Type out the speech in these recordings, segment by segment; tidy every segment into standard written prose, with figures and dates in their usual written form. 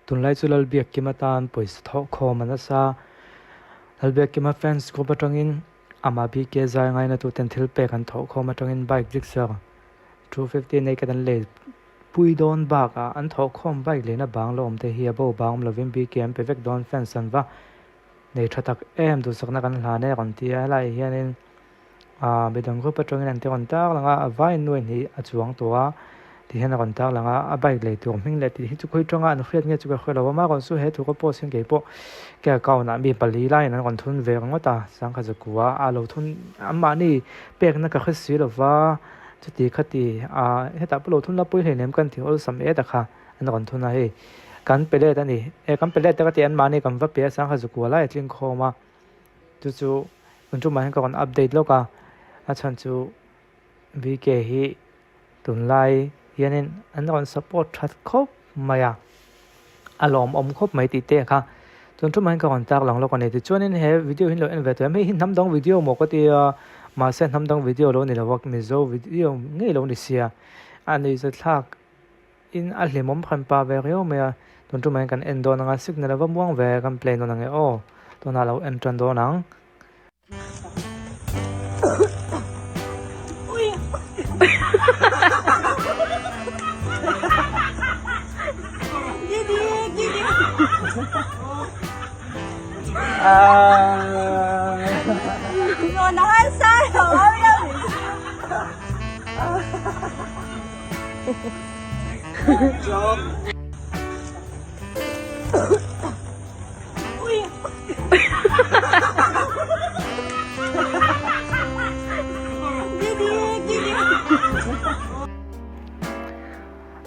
Tunlai chu Lalbiakkima tan pawisa thawh khawm a nasa. Lalbiakkima fans group atangin amah BK zai ngaina tuten thil pek an thawh khawm atangin bike Gixxer 250 naked an lei pui dawn bakah an thawh khawm bike leina bang la awm te hi a bo bang awm lovin BK an pe vek dawn fans an va nei tha tak em duhsakna kan hlan e a rawn ti a helaiah hianin Aaa midang group atangin an ti rawn tar lang a, a vai nuai hnih a chuang tawh a ti hian a rawn tar lang a, a bike lei tur hming leh tih hi chu khawi tanga an hriat nge chu ka hre lo a, amaherawhchu chu he thu ka post hian keipawh ka account ah mi pali laiin an rawn thun ve ringawt a, sangha zakua a lo thun anmahni pekna ka hre si lova chuti khati aaa hetah pawh lo thun la pawi hleinem kan ti awlsam et a kha an rawn thun a hei kan pe let a ni, e kan pe let te ka ti anmahni kan va pe a sangha zakua lai a tling khawm a. Chu chu tun tumah hian ka rawn update lawk a, a chhan chu VK hi tunlai hianin an rawn support that khawp mai a, a lawmawm khawp mai tih te kha tun tumah hian ka rawn tar lang lawk a ni. Tichuanin he video hi lo en ve tawh em, hei hi hnam dang video maw ka ti a, mahse hnam dang video lo ni lo a, Mizo video ngei lo ni sia, a nuihzathlak. In a hlimawm hran pah ve riau mai a, tun tumah hian kan en dawn ang a, signal a va muang ve, kan play nawn ang e aw, tunah lo en tan dawn ang.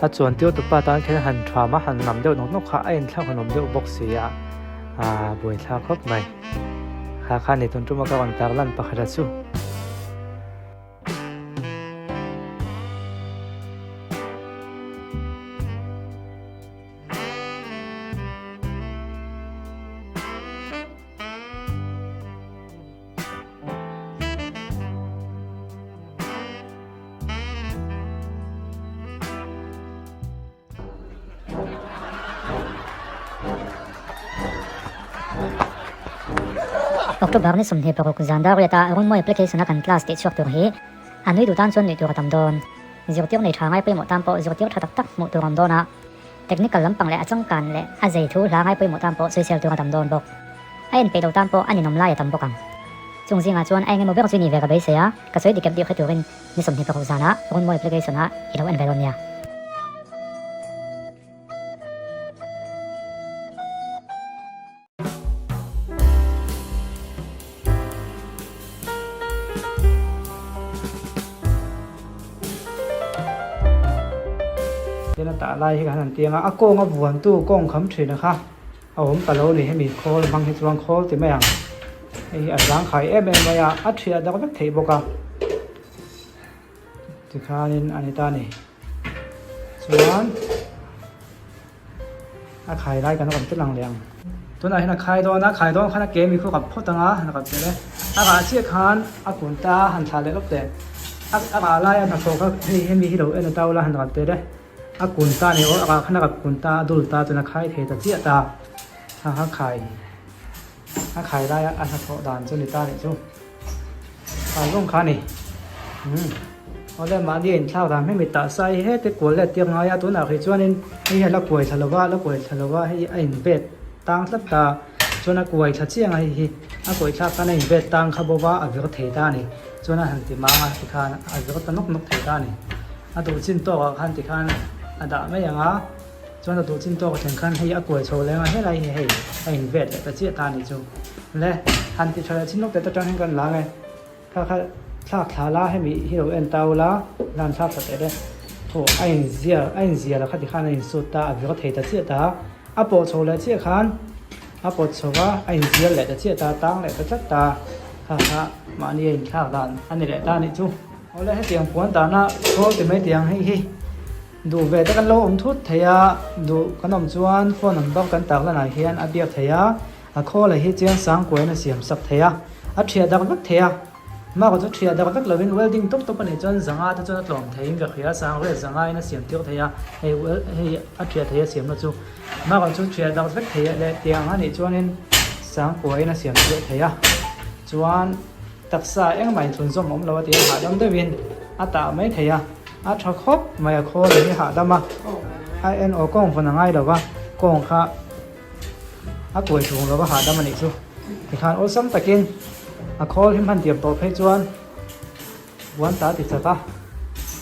A chuan tiu tupa tan khian han tham a, han nam deuh nawk nawk kha a inthlak han awm deuh bawk si a, aa buaithlak khawp mai. Kha kha ni tun tuma ka rawn tarlan pakhat a chu. October ni 26 zan dar riata Runmawi application a kan class tih chhuak tur hi a nui duh tan chuan nuih tur a tam dawn. Zirtir nei tha ngai pawimawh tan pawh zirtir tha tak tak hmuh tur a awm dawn a, technical lampang leh a changkan leh a zei thu hla ngai pawimawh tan pawh sawisel tur a tam dawn bawk. A en peih lo tan pawh a ninawm lai a tam bawk ang. Chung zingah chuan a engemaw ber chu ni ve ka beisei a, ka sawi dikep deuh hre turin Ni 26 zanah Runmawi application ah i lo en ve dawn nia. Tin a tah lai hi kan han tiang a, a kawng a vuantu kawng kham thin a kha a awm ta lo ni hemi khawl hmang hi chuan khawl ti mai ang hei hi a zangkhai em em mai a, a thiah dak vek theih bawk a. Tikhanin a ni ta a ni. Chuan a khai lai kan rawn tel ang leh ang. Tunah hian a khai dawn a, khai dawn khan a ke mi khu kap phawt ang a, han kap tel e. A rah chiah khan a kun ta a, han thlah leh lawp teh. A a rah lai a hnathawh kha hei hemi hi lo en a tau la han kap tel e. A kun ta a ni aw, a rah khan a kap kun ta a, a dul ta chuan a khai thei ta chiah ta. Ha ha khai a khai lai a hnathawh dan chu ni ta a nih chu. Khai vawng kha a ni. Umm awle mahni a inthlak dan hemi tah sa hi heti kual let tir ngai a tunah khi chuanin hei hi a la kuai thla lo va a la kuai thla lo va hei a invet tang tlat ta chuan a kuai thla chiang a hei hi a kuai thlak khan a invet tang kha bawk a a vir thei ta a ni chuan a han ti mang a tikhan a vir ta nawk nawk thei ta a ni a duh chin tawkah khan tikhan a dah mai ang a chuan a duh chin tawk a thlen khan hei a kuai chho leng a helai hi hei a invet leh ta chiah ta a ni chu le han ti tha leh chin lawk te atang hian kan lang e. Kha kha thlak thla la hemi hi lo en ta ula lan thlak thla teh le aw a in zia a in zia la kha tikhan a in sut ta a vir thei ta chiah ta a pawh chho leh chiah khan a pawt chho va a in zial leh ta chiah ta tang leh ta tlat ta kha kha mahni a in thlak dan a ni leh ta a nih chu awle hetiang puan dahna khawl ti mai tiang hei hi duh ve te kan lo awm thut thei a duh kan awm chuan phone number kan tak lanah hian a biak thei a. A khawl ah hi chiang sang kuain a siam sak thei a, a thiah dak vek thei a. Maka chu thiah dak vek lovin welding tawp tawp a nih chuan zanga te chuan a tlawm theiin ka hria a, sangriat zanga in a siam tir thei a, hei hei a thiah thei a siamna chu maka chu thiah dak vek thei leh tiang a nih chuanin sangkua in a siam tir thei a, chuan taksa engmah inthlunzawm awm lo a ti a, hahdam deuhin a tah mai thei a, a tha khawp mai a khawl hi hahdam a, a en aw kawng vawn a ngai lo va, kawng kha. A kuai ṭung lova hahdam a nih chu. Tikhan awlsam takin a khawl hi hman tiam tawh phei chuan buan ta ti chak a,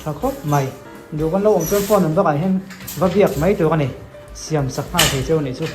ṭha khawp mai. Duh kan lo awm chuan phone number ah hian va biak mai tur a ni. Siam sak nghal thei cheu a nih chu.